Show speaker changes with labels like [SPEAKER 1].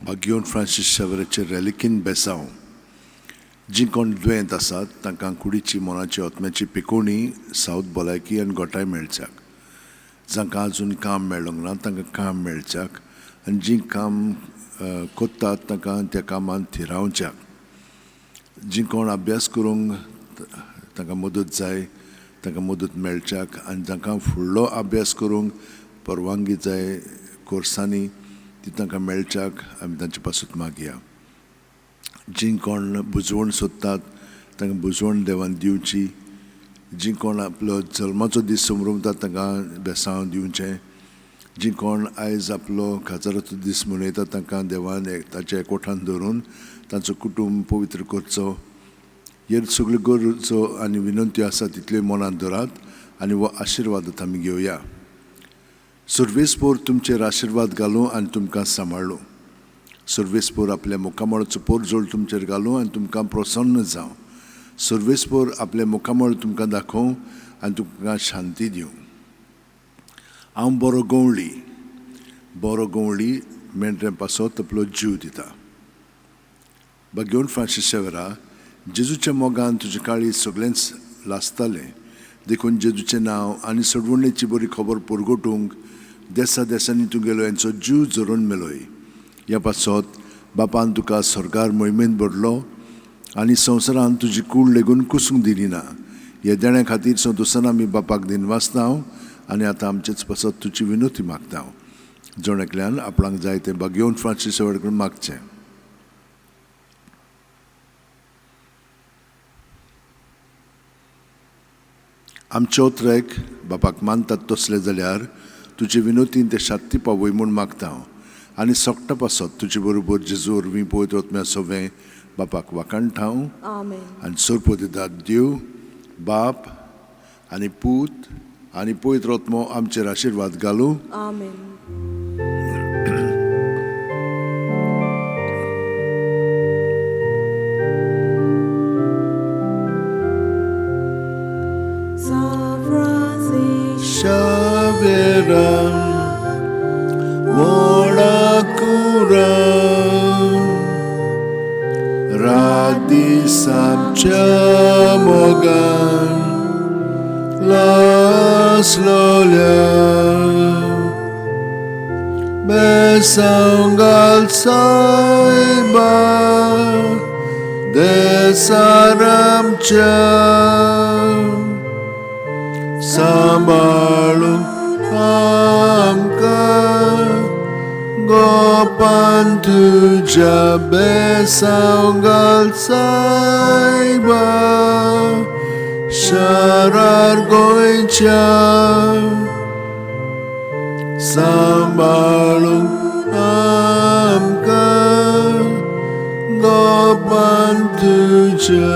[SPEAKER 1] भाग्योन Francis शावेराचे रेलिकीन बेसांव. जीं कोण दुयेंत आसात तांकां कुडीची, मनाची, आत्म्याची पिकोवणी, सावत भलायकी आनी गोठाय मेळच्याक. जांकां आजून काम मेळूंक ना तांकां काम मेळच्याक आनी जीं काम कोत्तात तांकां त्या कामांत थिरावच्याक. जीं कोण अभ्यास करूंक तांकां मदत जाय तांकां मदत मेळच्याक आनी जांकां फुडलो अभ्यास करूंक परवानगी जाय कोर्सांनी ती तांकां मेळच्याक आमी तांचे पासून मागया. जीं कोण बुजवण सोदतात तांकां बुजवण देवान दिवची. जीं कोण आपलो जल्माचो दीस समरमतात तांकां बेसांव दिवचें. जीं कोण आयज आपलो काजाराचो दीस मनयतात तांकां देवान ताच्या एकवठान धरून तांचो कुटूंब पवित्र करचो. हे सगल्यो गरजो आनी विनंत्यो आसा तितल्यो मनांत धरात आनी हो आशिर्वाद आमी घेवया. सर्वेस्पोर तुमचेर आशिर्वाद घालूं आनी तुमकां सांबाळूं. सर्वेस्पोर आपल्या मुखामळाचो पोरजोळ तुमचेर घालूं आनी तुमकां प्रसन्न जावं. सर्वेस्पोर आपल्या मुखामळ तुमकां दाखोवं आनी तुमकां शांती दिवं. हांव बरो गवळी, बरो गवळी मेंढऱ्यां पासत आपलो जीव दिता. भाग्योन फ्रांसीस शेवरा, जेजूच्या मोगान तुजें काळीज सगळेंच लासतालें, देखून जेजूचें नांव आनी सोडवणेची बरी खबर पुरगोटूंक देसा देसांनी तुगेलो यांचो जीव झरोवन मेलोय. ह्या पासत बापान तुका सरकार मोहिमेंत भरलो आनी संवसारान तुजी कूड लेगून कुसूंक दिली ना. ह्या देण्या खातीर संतोसान आमी बापाक दिनवासता आनी आतां आमचेच पासत तुजी विनोती मागता. जण एकल्यान आपणाक जाय तें भाग्योन फ्रांसीस कडेन मागचें. आमचे ओत्रेक बापाक मानतात तसले जाल्यार तुजे विनोतीन ते शात्ती पावय म्हूण मागता हांव आनी सोकटा पासत तुजे बरोबर जेजू वरवीं पवित्र आत्म्या सवें बापाक वाखाणटा हांव. आनी सरपतिदाद देव बाप आनी पूत आनी पवित्र आत्मो आमचेर आशिर्वाद घालूं. रात मोगान लासलोल्या बेसांव घाल सायबा देसार आमच्या सांबाळूंक आमकां गोपान तुज्या बेसांव घाल सायबा शारार गोंयच्या सांबाळूंक आमकां गोपान तुज्या.